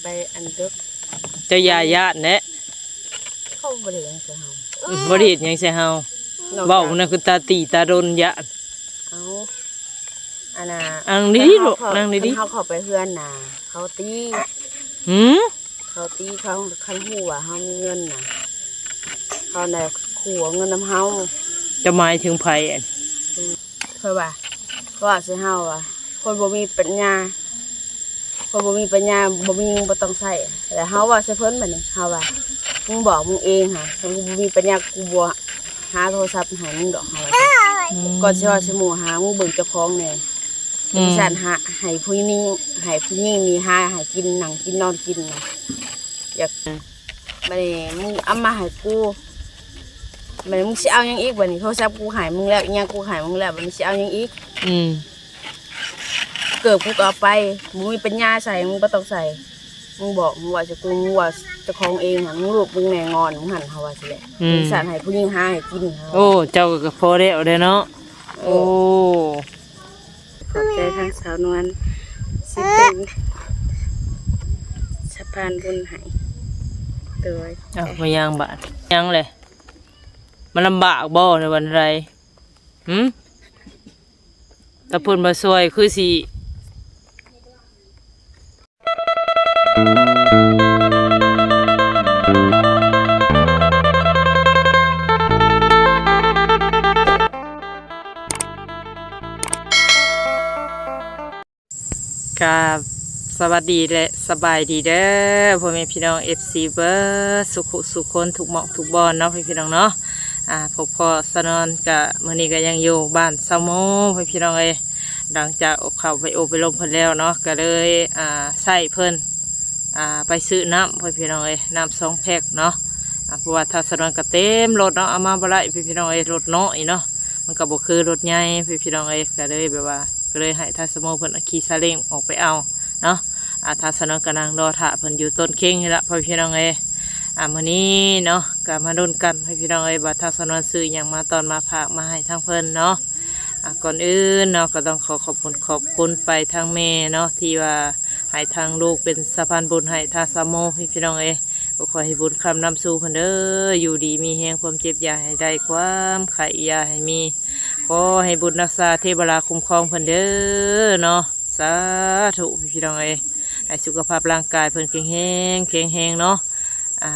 ໄປອັນເດິກ ເຈົ້າຢ່າຢ້ານແຫຼະ. ເຂົາບໍ່ໄດ້ຫຍັງໃສ່ເຮົາ ອືມ ບໍ່ໄດ້ເຮັດຫຍັງໃສ່ເຮົາ. ນອກຈາກ ເວົ້ານັ້ນຄືຕາຕີຕາດົນຢ້ານ. ເອົາ ອັນນ່າ ນັ່ງດີໆ ລູກ ນັ່ງດີໆ. ຄັນເຮົາເຂົ້າໄປເຮືອນນະ ເຂົາຕີ. ຫືມ? ເຂົາຕີ ເຂົາ ຄັນຮູ້ວ່າເຮົາມີເງິນນະ ເຂົານະຂູ່ເອົາເງິນນຳເຮົາ. ເຈົ້າໝາຍເຖິງໃຜ? ເພິ່ນວ່າ ເຂົາວ່າໃສ່ເຮົາວ່າ ຄົນບໍ່ມີປັນຍາ ຄົນບໍ່ມີປັນຍາ ບໍ່ມີ ບໍ່ຕ້ອງໃຊ້. ແລ້ວເຮົາເວົ້າໃສ່ເພິ່ນບາດນີ້ ເຮົາວ່າ ມຶງບອກມຶງເອງຫາ ຄັນກູບໍ່ມີປັນຍາ ກູບໍ່ຫາໂທລະສັບໃຫ້ມຶງດອກ ເຮົາວ່າ. ອືມ ກ່ອນຊິເວົ້າໃສ່ໝູ່ຫາ ມຶງເບິ່ງເຈົ້າຂອງແດ່. ອືມ ຊັ້ນຫາໃຫ້ຜູ້ຍິງ ໃຫ້ຜູ້ຍິງນີ້ຫາໃຫ້ກິນ ນັ່ງກິນນອນກິນນະ ຢາກ ບາດນີ້ມຶງເອົາມາໃຫ້ກູ ບາດນີ້ມຶງຊິເອົາຫຍັງອີກ? ບາດນີ້ໂທລະສັບກູໃຫ້ມຶງແລ້ວ ອີຫຍັງກູໃຫ້ມຶງແລ້ວ ບາດນີ້ຊິເອົາຫຍັງອີກ? ອືມ ເກີບກູກໍເອົາໄປ ບໍ່ມີປັນຍາໃສ່ ມຶງບໍ່ຕ້ອງໃສ່ ມຶງບອກ ມຶງເວົ້າໃສ່ກູ ມຶງເວົ້າເຈົ້າຂອງເອງຫັ້ນ ມຶງລູບມຶງແມ່ງອນ ມຶງຫັ້ນ ເຮົາວ່າຊີ້ແຫຼະ. ອືມ ຊັ້ນໃຫ້ຜູ້ຍິງຫາໃຫ້ກິນ ໂອ້ ເຈົ້າກໍພໍແລ້ວເດ້ເນາະ. ເອີ ໂອ້ ຂອບໃຈທາງສາວນວນ ຊິເປັນສະພານບຸນໃຫ້. ໂດຍ ເອົາ ມາຍັງບາດ ຍັງແຫຼະ ມັນລຳບາກບໍ່ ໃນວັນໃດ? ຫືມ? ຖ້າເພິ່ນບໍ່ຊ່ວຍຄືຊິ ກາບສະຫວັດດີ ແລະ ສະບາຍດີເດີ ພໍ່ແມ່ພີ່ນ້ອງ ເອັຟຊີ ເບິດສຸຂູສຸຄົນ ທຸກໝ່ອງທຸກບ່ອນເນາະ ພີ່ນ້ອງເນາະ. ອ່າ ພົບພໍ້ສາວນວນກະ ມື້ນີ້ກະຍັງຢູ່ບ້ານຊາວໂມ ພີ່ນ້ອງເອີຍ. ຫຼັງຈາກອອກເຂົ້າໄປໂອ້ໄປລົມເພິ່ນແລ້ວເນາະ ກະເລີຍ ອ່າ ໃຊ້ເພິ່ນ ອ່າ ໄປຊື້ນ້ຳ ພີ່ນ້ອງເອີຍ ນ້ຳສອງແພັກເນາະ. ອ່າ ເພາະວ່າທາງສາວນວນກະເຕັມລົດເນາະ ເອົາມາບໍ່ໄດ້ ພີ່ນ້ອງເອີຍ ລົດນ້ອຍເນາະ ມັນກະບໍ່ຄືລົດໃຫຍ່ ພີ່ນ້ອງເອີຍ ກະເລີຍແບບວ່າ ກະເລີຍໃຫ້ທາງສາວໂມເພິ່ນຂີ່ຊາເລັງອອກໄປເອົາເນາະ. ອ່າ ທາງສາວນວນກະນັ່ງລໍຖ້າເພິ່ນຢູ່ຕົ້ນເຄັງນີ້ລະ ພໍ່ແມ່ພີ່ນ້ອງເອີຍ. ອ່າ ມື້ນີ້ເນາະ ກະມາລຸ້ນກັນ ພີ່ນ້ອງເອີຍ ວ່າທາງສາວນວນຊື້ຫຍັງມາຕ້ອນມາຝາກມາໃຫ້ທາງເພິ່ນເນາະ. ອ່າ ກ່ອນອື່ນເນາະ ກະຕ້ອງຂໍຂອບຄຸນຂອບຄຸນໄປທາງແມ່ເນາະ ທີ່ວ່າໃຫ້ທາງລູກເປັນສະພານບຸນໃຫ້ທາງສາວໂມ ພີ່ນ້ອງເອີຍ. ກໍຂໍໃຫ້ບຸນຄ້ຳນຳສູ່ເພິ່ນເດີ ຢູ່ດີມີແຮງ ຄວາມເຈັບຢ່າໃຫ້ໄດ້ ຄວາມໄຂ້ຢ່າໃຫ້ມີ ຂໍໃຫ້ບຸນຮັກສາເທວະລາຄຸ້ມຄອງເພິ່ນເດີເນາະ. ສາທຸ ພີ່ນ້ອງເອີຍ ໃຫ້ສຸຂະພາບຮ່າງກາຍເພິ່ນແຂງແຮງ ແຂງແຮງເນາະ. ອ່າ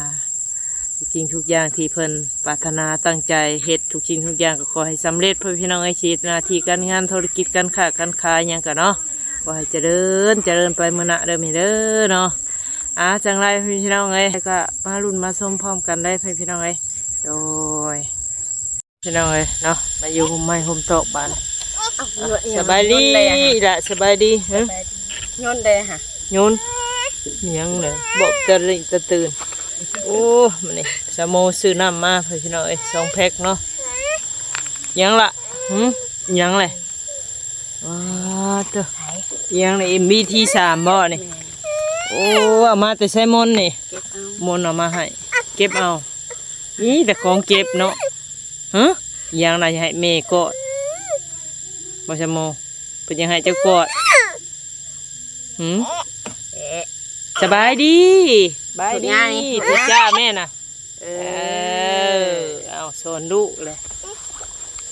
ທຸກສິ່ງທຸກຢ່າງທີ່ເພິ່ນປາດຖະໜາຕັ້ງໃຈເຮັດ ທຸກສິ່ງທຸກຢ່າງກໍຂໍໃຫ້ສຳເລັດ ພໍ່ແມ່ພີ່ນ້ອງເອີຍ. ຊິເຮັດໜ້າທີ່ການງານ ທຸລະກິດ ການຄ້າການຂາຍຫຍັງກະເນາະ ຂໍໃຫ້ຈະເລີນ ຈະເລີນໄປມື້ໜ້າເດີແມ່ເດີເນາະ. ອ່າ ຈັ່ງໃດພີ່ນ້ອງເອີຍ ກະມາລຸ້ນມາຊົມພ້ອມກັນໄດ້ພີ່ນ້ອງເອີຍ. ໂດຍ ພີ່ນ້ອງເອີຍເນາະ ມາຢູ່ຮົ່ມໄມ້ຮົ່ມຕອກບາດນີ້. ສະບາຍດີລະ ສະບາຍດີ. ຫື ຍົນໄດ້ຫະ ຍົນ ມີຫຍັງເລີຍ ບອກແຕ່ລິຕະຕື່ນ. ໂອ້ ມື້ນີ້ສາວໂມຊື້ນ້ຳມາພີ່ນ້ອງເອີຍ ສອງແພັກເນາະ. ຫຍັງລະ? ຫື ຫຍັງແຫຼະ? ວ້າ ເຕີ ອີຫຍັງນີ້ ເອັມວີທີສາມບໍ່ນີ້? ແມ່ນ ໂອ້ ເອົາມາແຕ່ໃສມົນນີ້? ເກັບເອົາ ມົນເອົາມາໃຫ້ ເກັບເອົາ ມີແຕ່ຂອງເກັບເນາະ. ຫື ອີຫຍັງນະ ໃຫ້ແມ່ກອດບໍ່ ສາວໂມ? ເພິ່ນຢາກໃຫ້ເຈົ້າກອດ. ຫື ສະບາຍດີ ສະບາຍດີ ທຸກຢ່າງນີ້ ທຸກຢ່າງແມ່ນະ. ເອີ ເອີ ເອົາ ສອນລູກແຫຼະ.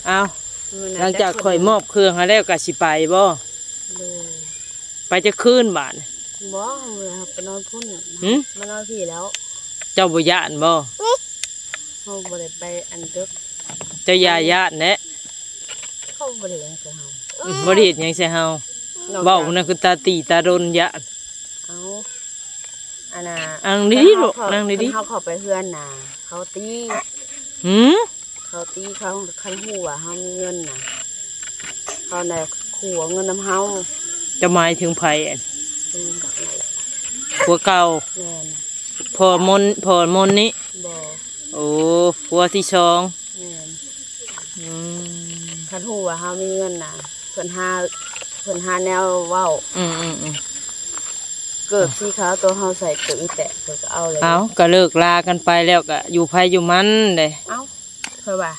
ເອົາ ຫຼັງຈາກຂ້ອຍມອບເຄື່ອງໃຫ້ແລ້ວກະຊິໄປບໍ່? ໂດຍ ໄປຈັກຄືນບາດນີ້? ບໍ່ ເຮົາໄປນອນພຸ້ນ. ຫື ມານອນພີ້ແລ້ວ. ເຈົ້າບໍ່ຢ້ານບໍ່? ເຮົາບໍ່ໄດ້ໄປອັນເດິກ ເຈົ້າຢ່າຢ້ານແຫຼະ. ເຂົາບໍ່ໄດ້ຫຍັງໃສ່ເຮົາ ອືມ ບໍ່ໄດ້ເຮັດຫຍັງໃສ່ເຮົາ. ເວົ້ານັ້ນຄືຕາຕີຕາດົນຢ້ານ. ເອົາ ອັນນ່າ ນັ່ງດີໆ ລູກ ນັ່ງດີໆ. ເຮົາເຂົ້າໄປເຮືອນນະ ເຂົາຕີ. ຫື ເຂົາຕີ ເຂົາ ຄັນຮູ້ວ່າເຮົາມີເງິນນະ ເຂົານະຂູ່ເອົາເງິນນຳເຮົາ. ເຈົ້າໝາຍເຖິງໃຜ? ຜົວເກົ່າ. ແມ່ນ ພໍ່ມົນ ພໍ່ມົນນີ້? ບໍ່. ໂອ້ ຜົວທີສອງ. ແມ່ນ ອືມ ຄັນຮູ້ວ່າເຮົາມີເງິນນະ ເພິ່ນຫາ ເພິ່ນຫາແນວເວົ້າ. ອືມໆໆ ເກີບສີຂາວໂຕເຮົາໃສ່ເກີບອີແຕະ ເພິ່ນກໍເອົາເລີຍ. ເອົາ ກໍເລີກລາກັນໄປແລ້ວ ກໍຢູ່ໃຜຢູ່ມັນເດ້. ເອົາ ເພິ່ນວ່າ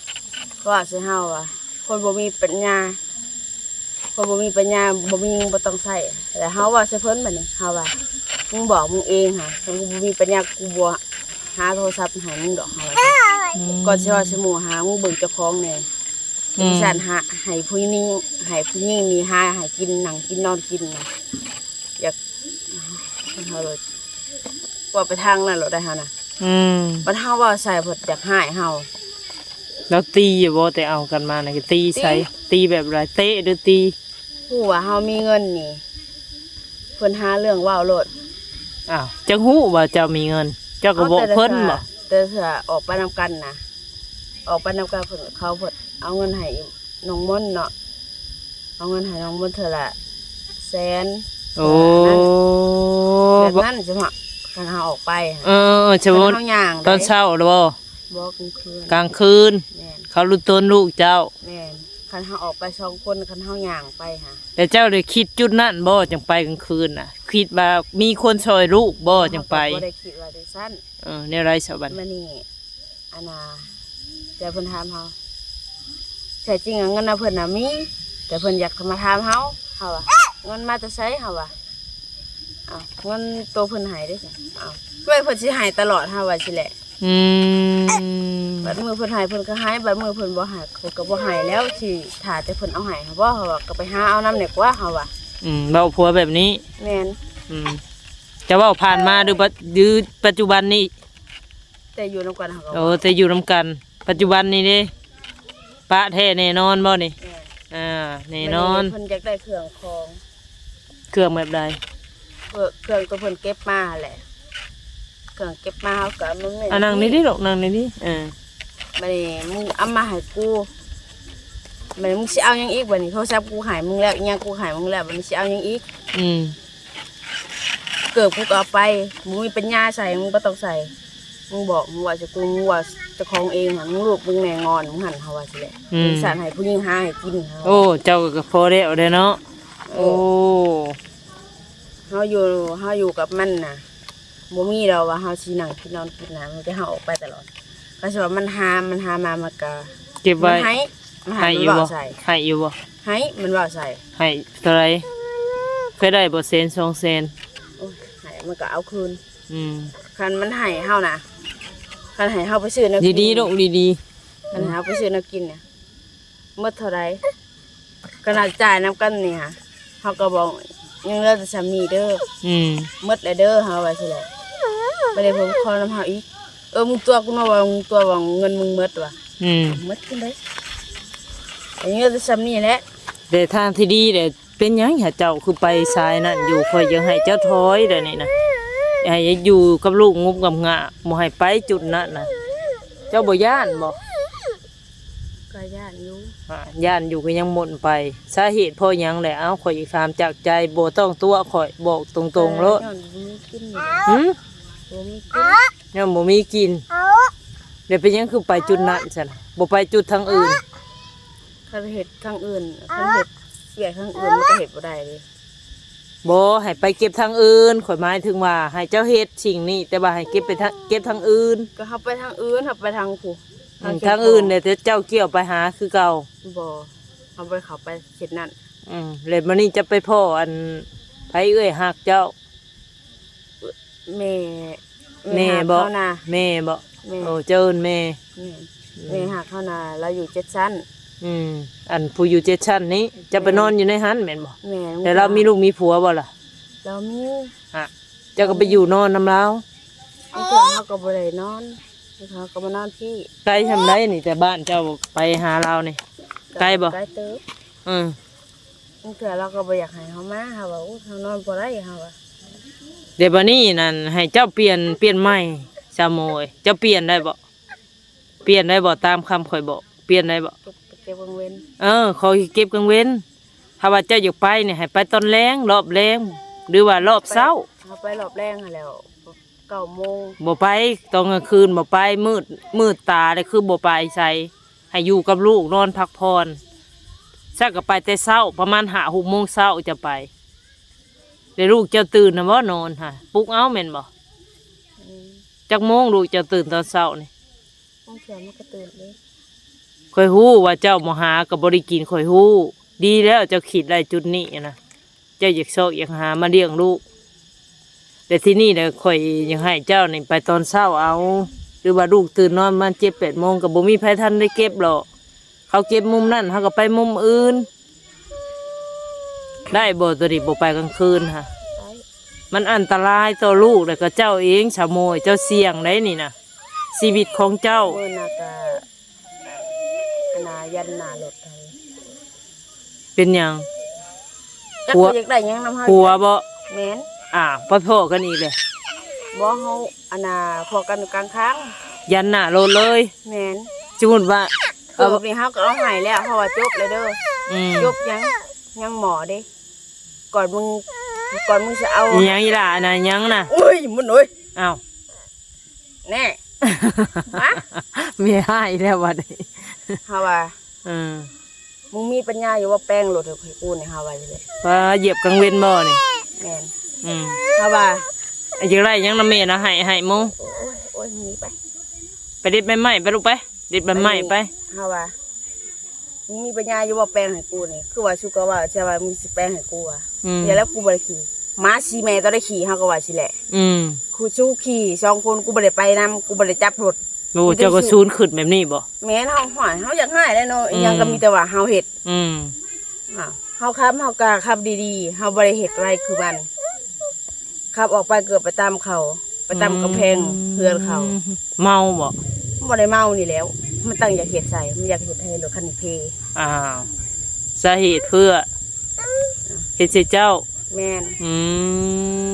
ເຂົາວ່າໃສ່ເຮົາວ່າ ຄົນບໍ່ມີປັນຍາ ຄົນບໍ່ມີປັນຍາ ບໍ່ມີ ບໍ່ຕ້ອງໃຊ້. ແລ້ວເຮົາເວົ້າໃສ່ເພິ່ນບາດນີ້ ເຮົາວ່າ ມຶງບອກມຶງເອງຫາ ຄັນກູບໍ່ມີປັນຍາ ກູບໍ່ຫາໂທລະສັບໃຫ້ມຶງດອກ ເຮົາວ່າ. ອືມ ກ່ອນຊິເວົ້າໃສ່ໝູ່ຫາ ມຶງເບິ່ງເຈົ້າຂອງແດ່. ອືມ ຈັ່ງຊັ້ນຫາ ໃຫ້ຜູ້ຍິງ ໃຫ້ຜູ້ຍິງນີ້ຫາໃຫ້ກິນ ນັ່ງກິນນອນກິນນະ. ຢາກ ເຮົາເລີຍເວົ້າໄປທາງນັ້ນໂລດໄດ໋ເຮົານະ. ອືມ ບັດເຮົາເວົ້າໃສ່ເພິ່ນຢາກຮ້າຍເຮົາ. ແລ້ວຕີຢູ່ບໍ່? ແຕ່ເອົາກັນມານະ ຕີໃສ່ ຕີ ຕີແບບໃດ? ເຕະຫຼືຕີ? ຮູ້ວ່າເຮົາມີເງິນນີ້ ເພິ່ນຫາເລື່ອງເວົ້າໂລດ. ອ້າວ ຈັກຮູ້ວ່າເຈົ້າມີເງິນ ເຈົ້າກໍບອກເພິ່ນບໍ? ເອົາແຕ່ລະເທື່ອ ແຕ່ລະເທື່ອອອກໄປນຳກັນນະ ອອກໄປນຳກັນ ເພິ່ນ ເຂົາເພິ່ນເອົາເງິນໃຫ້ນ້ອງມົນເນາະ ເອົາເງິນໃຫ້ນ້ອງມົນເທື່ອລະແສນ. ໂອ້ ເທື່ອລະນັ້ນ ແບບນັ້ນ ສະເພາະຄັນເຮົາອອກໄປ ເອີ ສະເພາະເຮົາຍ່າງ ຕອນເຊົ້າແລ້ວບໍ? ບໍ່ ກາງຄືນ ກາງຄືນ. ແມ່ນ ເຂົາລຸດຕົນລູກເຈົ້າ. ແມ່ນ ຄັນເຮົາອອກໄປສອງຄົນ ຄັນເຮົາຍ່າງໄປຫາ. ແລ້ວເຈົ້າໄດ້ຄິດຈຸດນັ້ນບໍ່ ຈັ່ງໄປກາງຄືນນະ? ຄິດວ່າມີຄົນຊ່ອຍລູກບໍ່ ຈັ່ງໄປ? ເຮົາກໍບໍ່ໄດ້ຄິດວ່າຈັ່ງຊັ້ນ. ເອີ ແນວໃດຊະບັດ? ບາດນີ້ ອັນນ່າ ແຕ່ເພິ່ນຖາມເຮົາ ແທ້ຈິງເງິນນຳເພິ່ນນະມີ ແຕ່ເພິ່ນຢາກມາຖາມເຮົາ ເຮົາວ່າ ເງິນມາແຕ່ໃສ ເຮົາວ່າ. ອ້າວ ເງິນໂຕເພິ່ນໃຫ້ເດ້. ອ້າວ ເພິ່ນ ເພິ່ນຊິໃຫ້ຕະຫຼອດ ເຮົາວ່າຊີ້ແຫຼະ. ອືມ ບາດມື້ເພິ່ນໃຫ້ເພິ່ນກໍໃຫ້ ບາດມື້ເພິ່ນບໍ່ໃຫ້ເພິ່ນກໍບໍ່ໃຫ້ແລ້ວ ຊິຖ້າແຕ່ເພິ່ນເອົາໃຫ້ເຮົາບໍ່ ເຮົາວ່າ ກໍໄປຫາເອົານຳແດ່ກວ່າ ເຮົາວ່າ. ອືມ ເວົ້າຜົວແບບນີ້. ແມ່ນ. ອືມ ຈະເວົ້າຜ່ານມາ ຫຼື ປະ ຫຼື ປັດຈຸບັນນີ້? ແຕ່ຢູ່ນຳກັນເຮົາກໍ ໂອ້ ເວົ້າ ແຕ່ຢູ່ນຳກັນ. ປັດຈຸບັນນີ້ເດ້ ປະແທ້ແນ່ນອນບໍ່ນີ້? ແມ່ນ. ອ່າ ແນ່ນອນ. ບາດນີ້ເພິ່ນຢາກໄດ້ເຄື່ອງຂອງ. ເຄື່ອງແບບໃດ? ເຄື່ອງ ເຄື່ອງຕົວເພິ່ນເກັບມາຫັ້ນແຫຼະ ເຄື່ອງເກັບມາເຮົາກໍເອົາມາແມ່ນ. ອ່າ ນັ່ງນີ້ດິລູກ ນັ່ງນີ້ດິ. ເອີ ບາດນີ້ມຶງເອົາມາໃຫ້ກູ ບາດນີ້ມຶງຊິເອົາຫຍັງອີກ? ບາດນີ້ໂທລະສັບກູໃຫ້ມຶງແລ້ວ ອີ່ຫຍັງກູໃຫ້ມຶງແລ້ວ ບາດນີ້ຊິເອົາຫຍັງອີກ? ອືມ ເກີບກູກໍເອົາໄປ ບໍ່ມີປັນຍາໃສ່ ມຶງບໍ່ຕ້ອງໃສ່. ມຶງບອກ ມຶງເວົ້າໃສ່ກູ ມຶງເວົ້າເຈົ້າຂອງເອງຫັ້ນ ມຶງລູກມຶງແມ່ງອນ ມຶງຫັ້ນ ເຮົາວ່າຊີ້ແຫຼະ. ອືມ ສົງສານໃຫ້ຜູ້ຍິງຫາໃຫ້ກິນ. ໂອ້ ເຈົ້າກໍພໍແລ້ວເດ້ເນາະ. ເອີ ໂອ້ ເຮົາຢູ່ ເຮົາຢູ່ກັບມັນນະ ບໍ່ມີດອກວ່າເຮົາຊິນັ່ງກິນນອນກິນນະ ມີແຕ່ເຮົາອອກໄປຕະຫຼອດ. ກໍຊິວ່າມັນຫາ ມັນຫາມາ ມັນກໍເກັບໄວ້ ມັນໃຫ້ ມັນໃຫ້ ໃຫ້ຢູ່ບໍ່? ມັນເວົ້າໃສ່ ໃຫ້ຢູ່ບໍ່? ໃຫ້ ມັນເວົ້າໃສ່. ໃຫ້ເທົ່າໃດ? ເຄີຍໄດ້ບໍ່ ແສນສອງແສນ? ໂອ້ຍ ໃຫ້ມັນກໍເອົາຄືນ. ອືມ ຄັນມັນໃຫ້ເຮົານະ ຄັນໃຫ້ເຮົາໄປຊື້ແນວກິນ ດີໆລູກ ດີໆ ຄັນໃຫ້ເຮົາໄປຊື້ແນວກິນນະ ໝົດເທົ່າໃດ? ຂະໜາດຈ່າຍນຳກັນນີ້ຫະ ເຮົາກໍບອກ ຍັງເຫຼືອແຕ່ສ່ຳນີ້ເດີ. ອືມ ໝົດແລ້ວເດີ ເຮົາວ່າຊີ້ແຫຼະ. ບາດນີ້ເພິ່ນຂໍນຳເຮົາອີກ. ເອີ ມຶງຕົວະກູເນາະ ວ່າມຶງຕົວະວ່າເງິນມຶງໝົດວ່າ. ອືມ ໝົດຈັ່ງໃດ? ຍັງເຫຼືອແຕ່ສ່ຳນີ້ແຫຼະ. ແຕ່ທາງທີ່ດີແຫຼະ ເປັນຫຍັງຫາເຈົ້າຄືໄປສາຍນັ້ນຢູ່? ຂ້ອຍຢາກໃຫ້ເຈົ້າຖອຍແລ້ວນີ້ນະ ໃຫ້ຢູ່ກັບລູກງຸບງາບງາບ ບໍ່ໃຫ້ໄປຈຸດນັ້ນນະ. ເຈົ້າບໍ່ຢ້ານບໍ່? ກໍຢ້ານຢູ່. ອາ ຢ້ານຢູ່ກໍຍັງໝົດໄປ. ສາເຫດເພາະຫຍັງແຫຼະ? ເອົ້າ ຂ້ອຍຢາກຖາມຈາກໃຈ ບໍ່ຕ້ອງຕົວະຂ້ອຍ ບອກຕົງໆໂລດ. ຍ້ອນບໍ່ມີກິນ. ຫື? ບໍ່ມີກິນ. ຍ້ອນບໍ່ມີກິນ. ແລ້ວເປັນຫຍັງຄືໄປຈຸດນັ້ນຊັ້ນ? ບໍ່ໄປຈຸດທາງອື່ນ? ຄັນເຮັດທາງອື່ນ ຄັນເຮັດວຽກທາງອື່ນມັນກໍເຮັດບໍ່ໄດ້ເດ້. ບໍ່ ໃຫ້ໄປເກັບທາງອື່ນ. ຂ້ອຍໝາຍເຖິງວ່າໃຫ້ເຈົ້າເຮັດສິ່ງນີ້ ແຕ່ວ່າໃຫ້ເກັບໄປທາງ ເກັບທາງອື່ນ. ກໍເຮົາໄປທາງອື່ນ ເຮົາໄປທາງຜູ້ ອືມ ທາງອື່ນແຫຼະ ແຕ່ເຈົ້າກ່ຽວໄປຫາຄືເກົ່າ. ບໍ່ ເຮົາບໍ່ໄດ້ເຂົ້າໄປເຂດນັ້ນ. ອືມ ແລ້ວມື້ນີ້ຈະໄປພໍ້ອັນໃຜເອື້ອຍຮັກເຈົ້າ? ແມ່ ແມ່ບໍ? ແມ່ຮັກເຮົານະ. ແມ່ບໍ? ແມ່. ໂອ້ ເຈົ້າເອີ້ນແມ່. ແມ່ນ. ອືມ ແມ່ຮັກເຮົານະ ລາວຢູ່ເຈັດຊັ້ນ. ອືມ ອັນຜູ້ຢູ່ເຈັດຊັ້ນນີ້ ເຈົ້າໄປນອນຢູ່ໃນຫັ້ນແມ່ນບໍ່? ແມ່ນ. ແລ້ວລາວມີລູກມີຜົວບໍ່ລະ? ລາວມີ. ຮະ ເຈົ້າກໍໄປຢູ່ນອນນຳລາວ? ບາງເທື່ອເຮົາກໍບໍ່ໄດ້ນອນ ບາງເທື່ອເຮົາກໍມານອນພີ້. ໄກສ່ຳໃດນີ້ ແຕ່ບ້ານເຈົ້າໄປຫາລາວນີ້? ໄກບໍ່? ໄກເຕີບ. ອືມ ບາງເທື່ອລາວກໍບໍ່ຢາກໃຫ້ເຮົາມາ ເຮົາວ່າ ໂອ້ ເຮົານອນບໍ່ໄດ້ ເຮົາວ່າ. ແຕ່ບາດນີ້ນັ້ນ ໃຫ້ເຈົ້າປ່ຽນ ປ່ຽນໃໝ່ ສາວໂມຍ ເຈົ້າປ່ຽນໄດ້ບໍ່? ປ່ຽນໄດ້ບໍ່? ຕາມຄຳຂ້ອຍບອກ ປ່ຽນໄດ້ບໍ່? ເກັບ ເກັບກາງເວັນ. ເອີ ຂ້ອຍເກັບກາງເວັນ. ຖ້າວ່າເຈົ້າຢາກໄປນີ້ ໃຫ້ໄປຕອນແລງ ລອບແລງ ຫຼືວ່າລອບເຊົ້າ? ເຮົາໄປລອບແລງຫັ້ນແຫຼ້ວ ເກົ້າໂມງ. ບໍ່ໄປ ຕອນກາງຄືນບໍ່ໄປ. ມືດ ມືດຕາແລ້ວຄືບໍ່ໄປໃສ ໃຫ້ຢູ່ກັບລູກນອນພັກຜ່ອນ. ຊັ້ນກໍໄປແຕ່ເຊົ້າ ປະມານຫ້າຫົກໂມງເຊົ້າຈະໄປ. ແລ້ວລູກເຈົ້າຕື່ນນະບໍ່? ນອນຫາ ປຸກເອົາແມ່ນບໍ່? ອືມ ຈັກໂມງລູກເຈົ້າຕື່ນຕອນເຊົ້ານີ້? ບາງເທື່ອມັນກໍຕື່ນເດ້. ຂ້ອຍຮູ້ວ່າເຈົ້າບໍ່ຫາກໍບໍ່ໄດ້ກິນ ຂ້ອຍຮູ້. ດີແລ້ວເຈົ້າຄິດໄດ້ຈຸດນີ້ນະ ເຈົ້າຢາກຊອກຢາກຫາມາລ້ຽງລູກ. ແຕ່ທີ່ນີ້ແຫຼະ ຂ້ອຍຢາກໃຫ້ເຈົ້ານີ້ໄປຕອນເຊົ້າເອົາ ຫຼືວ່າລູກຕື່ນນອນປະມານເຈັດແປດໂມງ ກໍບໍ່ມີໃຜທັນໄດ້ເກັບດອກ. ເຂົາເກັບມຸມນັ້ນ ເຮົາກໍໄປມຸມອື່ນ ໄດ້ບໍ່? ໂຕນີ້ບໍ່ໄປກາງຄືນຫະ? ໄດ້. ມັນອັນຕະລາຍຕໍ່ລູກ ແລ້ວກໍເຈົ້າເອງ ສາວໂມຍ ເຈົ້າສ່ຽງໄດ໋ນີ້ນະ ຊີວິດຂອງເຈົ້າ. ມື້ໜ້າກະ ອັນນ່າ ຢັນໜ້າລົດເຮົາ. ເປັນຫຍັງ? ຈັກ ຜົວ ເຂົາຢາກໄດ້ຫຍັງນຳເຮົາ ຜົວບໍ? ແມ່ນ. ອ້າວ ໄປພໍ້ກັນອີກເລີຍ? ບໍ່ ເຮົາ ອັນນ່າ ພໍ້ກັນຢູ່ກາງທາງ ຢັນໜ້າລົດເລີຍ. ແມ່ນ. ສົມມຸດວ່າ ເກີບນີ້ເຮົາກໍເອົາໃຫ້ແລ້ວ ເພາະວ່າຈົບແລ້ວເດີ. ອືມ ຈົບຫຍັງ? ຍັງໝໍເດ້. ກ່ອນມຶງ ກ່ອນມຶງຊິເອົາ ອີຫຍັງອີ່ຫຼ້າ ອັນນັ້ນຫຍັງນະ? ໂອ້ຍ ມັນ ໂອ້ຍ ອ້າວ ແນ່ ມາ ແມ່ຮ້າຍແລ້ວບັດນີ້ ເຮົາວ່າ ເອີ ມຶງມີປັນຍາຢູ່ບໍ່ ແປງລົດໃຫ້ກູນີ້ ເຮົາວ່າຈັ່ງຊີ້. ວ່າຢຽບກາງເວັນບໍ່ນີ້? ແມ່ນ. ອືມ ເຮົາວ່າ ຢາກໄດ້ຫຍັງນຳແມ່ນະ ໃຫ້ ໃຫ້ໝູ່. ໂອ້ຍ ໂອ້ຍ ໜີໄປ ໄປເດັດໃບໄມ້ໄປລູກ ໄປເດັດໃບໄມ້ໄປ. ເຮົາວ່າ ມຶງມີປັນຍາຢູ່ບໍ່ ແປງໃຫ້ກູນີ້ ຄືວ່າຊູກໍວ່າ ແຕ່ວ່າມຶງຊິແປງໃຫ້ກູວ່າ. ອືມ ຢ່າແລ້ວ ກູບໍ່ໄດ້ຂີ່ ໝາຊີ້ແມ່ຕ້ອງໄດ້ຂີ່ ເຮົາກໍວ່າຊີ້ແຫຼະ. ອືມ ຄູຊູຂີ່ສອງຄົນ ກູບໍ່ໄດ້ໄປນຳ ກູບໍ່ໄດ້ຈັບລົດ. ໂອ້ ເຈົ້າກໍຊູນຂຶ້ນແບບນີ້ບໍ? ແມ່ນ. ເຮົາ ຫ້ວຍ ເຮົາຢາກຮ້າຍແຫຼະເນາະ ອີຫຍັງກໍມີແຕ່ວ່າເຮົາເຮັດ. ອືມ ເຮົາຂັບ ເຮົາກໍຂັບດີໆ ເຮົາບໍ່ໄດ້ເຮັດໄວຄືມັນ. ຂັບອອກໄປເກືອບໄປຕຳເຂົາ ໄປຕຳກຳແພງ ອືມ ເຮືອນເຂົາ. ເມົາບໍ? ບໍ່ໄດ້ເມົານີ້ແຫຼ້ວ ມັນຕັ້ງຢາກເຮັດໃສ່ ມັນຢາກເຮັດໃຫ້ລົດຄັນນີ້ເພ. ອ້າວ ສາເຫດເພື່ອ ເຮັດໃສ່ເຈົ້າ? ແມ່ນ. ອື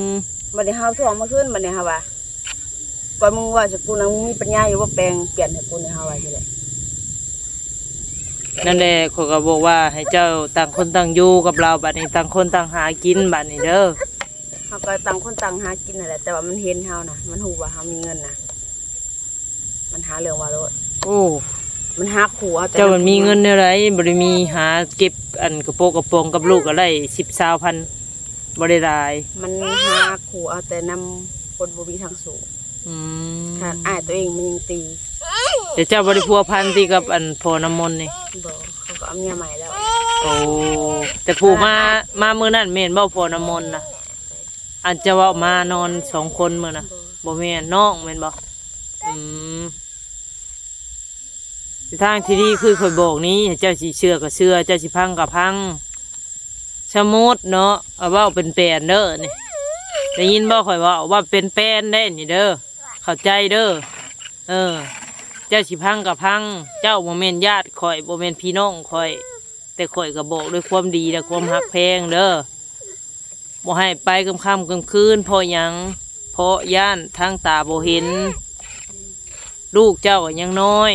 ມ ບັດນີ້ເຮົາທວງມາຄືນ ບັດນີ້ເຮົາວ່າ ກ່ອນມຶງເວົ້າໃສ່ກູນະ ມຶງມີປັນຍາຢູ່ບໍ່ ແປງປ່ຽນໃຫ້ກູນີ້ ເຮົາວ່າຊີ້ແຫຼະ. ນັ້ນແຫຼະ ຂ້ອຍກໍບອກວ່າໃຫ້ເຈົ້າຕ່າງຄົນຕ່າງຢູ່ກັບລາວ ບັດນີ້ຕ່າງຄົນຕ່າງຫາກິນບັດນີ້ເດີ. ເຮົາກໍຕ່າງຄົນຕ່າງຫາກິນຫັ້ນແຫຼະ ແຕ່ວ່າມັນເຫັນເຮົານະ ມັນຮູ້ວ່າເຮົາມີເງິນນະ ມັນຫາເລື່ອງເວົ້າໂລດ. ໂອ້ ມັນຫາຂູ່ເອົາແຕ່ ເຈົ້າມັນມີເງິນແນວໃດ? ບໍ່ໄດ້ມີຫາເກັບອັນກະໂປະກະປອງກັບລູກກໍໄດ້ສິບ ຊາວພັນ ບໍ່ໄດ້ຫຼາຍ. ມັນຫາຂູ່ເອົາແຕ່ນຳຄົນບໍ່ມີທາງສູ້. ອືມ ຂະໜາດອ້າຍໂຕເອງມັນຍັງຕີ. ແຕ່ເຈົ້າບໍ່ໄດ້ພົວພັນຕິກັບອັນພໍ່ນ້ຳມົນນີ້? ບໍ່ ເຂົາກໍເອົາເມຍໃໝ່ແລ້ວ. ໂອ້ ແຕ່ຜູ້ມາ ມາມື້ນັ້ນແມ່ນບໍ່ ພໍ່ນ້ຳມົນນະ? ອັນເຈົ້າເວົ້າມານອນສອງຄົນມື້ນະ? ບໍ່ ບໍ່ແມ່ນ ນ້ອງແມ່ນບໍ່? ອືມ ທາງທີ່ດີຄືຂ້ອຍບອກນີ້ ເຈົ້າຊິເຊື່ອກໍເຊື່ອ ເຈົ້າຊິພັງກໍພັງ. ສະໝຸດເນາະ ເວົ້າເປັນແປນເດີນີ້ ໄດ້ຍິນບໍ່ຂ້ອຍເວົ້າ? ເວົ້າເປັນແປນເດ້ນີ້ເດີ ເຂົ້າໃຈເດີ. ເອີ ເຈົ້າຊິພັງກໍພັງ ເຈົ້າບໍ່ແມ່ນຍາດຂ້ອຍ ບໍ່ແມ່ນພີ່ນ້ອງຂ້ອຍ ແຕ່ຂ້ອຍກໍບອກດ້ວຍຄວາມດີ ແລະ ຄວາມຮັກແພງເດີ. ບໍ່ໃຫ້ໄປກາງຄ່ຳກາງຄືນ ເພາະຫຍັງ? ເພາະຢ້ານທາງຕາບໍ່ເຫັນ ລູກເຈົ້າກໍຍັງນ້ອຍ.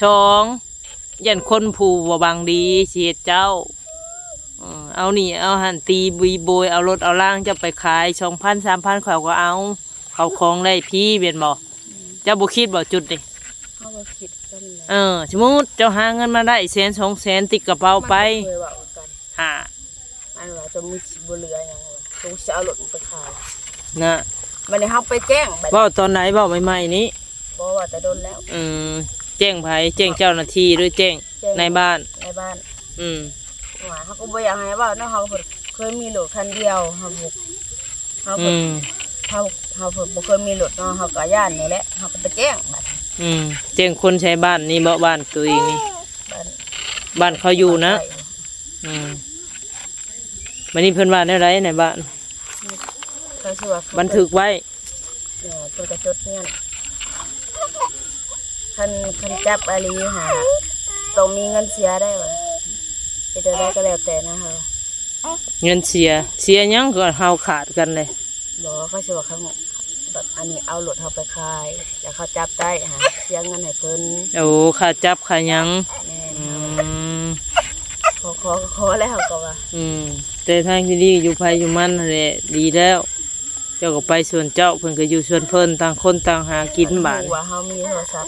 ສອງ ຢ້ານຄົນຜູ້ບໍ່ຫວັງດີຊິເຮັດເຈົ້າ. ເອີ ເອົານີ້ເອົາຫັ້ນ ຕີບີໂບຍ ເອົາລົດເອົາລາງເຈົ້າໄປຂາຍ ສອງພັນ ສາມພັນ ເຂົາກໍເອົາ. ເຂົາຂອງໄດ້ຟຣີແມ່ນບໍ່? ເຈົ້າບໍ່ຄິດບໍ່ຈຸດນີ້? ເຮົາກໍຄິດກັນແຫຼະ. ເອີ ສົມມຸດເຈົ້າຫາເງິນມາໄດ້ແສນສອງແສນ ຕິດກະເປົາໄປ ມັນກໍເຄີຍເວົ້າກັນ ຫາ ອັນວ່າ ຕົວມຶງຊິບໍ່ເຫຼືອຫຍັງວ່າ ຕົວຊິເອົາລົດໄປຂາຍ. ນະ ບັດນີ້ເຮົາໄປແຈ້ງ ບັດ ເວົ້າຕອນໃດ? ເວົ້າໃໝ່ໆນີ້? ບໍ່ ເວົ້າແຕ່ດົນແລ້ວ. ອືມ ແຈ້ງໃຜ? ແຈ້ງເຈົ້າໜ້າທີ່ ຫຼື ແຈ້ງ ແຈ້ງນາຍບ້ານ? ນາຍບ້ານ. ອືມ ວ່າເຮົາກໍບໍ່ຢາກໃຫ້ເວົ້າເນາະ ເຮົາກໍເຄີຍມີລົດຄັນດຽວ ເຮົາບໍ່ ເຮົາ ອືມ ເຮົາ ເຮົາບໍ່ເຄີຍມີລົດເນາະ ເຮົາກໍຢ້ານນີ້ແຫຼະ ເຮົາກໍໄປແຈ້ງບັດ. ອືມ ແຈ້ງຄົນໃສ? ບ້ານນີ້ບໍ່? ບ້ານຕົວເອງນີ້ ບ້ານ ບ້ານເຂົາຢູ່ນະ. ອືມ ບັດນີ້ເພິ່ນວ່າແນວໃດໃນບ້ານ? ເຂົາຊິວ່າເຂົາ ບັນທຶກໄວ້ ເອີ ເພິ່ນກໍຈົດເຮືອນ ຄັນ ຄັນຈັບອີ່ຫຼີຫາ ຕ້ອງມີເງິນເສຍໄດ້ວ່າ ເຮັດແນວໃດກໍແລ້ວແຕ່ນະເຮົາ. ເງິນເສຍ ເສຍຫຍັງ? ກໍເຮົາຂາດກັນເດ້. ບໍ່ ເຂົາຊິວ່າເຂົາ ແບບອັນນີ້ເອົາລົດເຮົາໄປຂາຍ ແລ້ວເຂົາຈັບໄດ້ຫາ ເສຍເງິນໃຫ້ເພິ່ນ. ໂອ້ ຄ່າຈັບຄ່າຫຍັງ. ແມ່ນ. ອືມ ຂໍ ຂໍ ຂໍແລ້ວເຂົາກໍວ່າ. ອືມ ແຕ່ທາງທີ່ດີຢູ່ໃຜຢູ່ມັນຫັ້ນແຫຼະ ດີແລ້ວ. ເຈົ້າກໍໄປສ່ວນເຈົ້າ ເພິ່ນກໍຢູ່ສ່ວນເພິ່ນ ຕ່າງຄົນຕ່າງຫາກິນບາດນີ້. ວ່າເຮົາມີໂທລະສັບ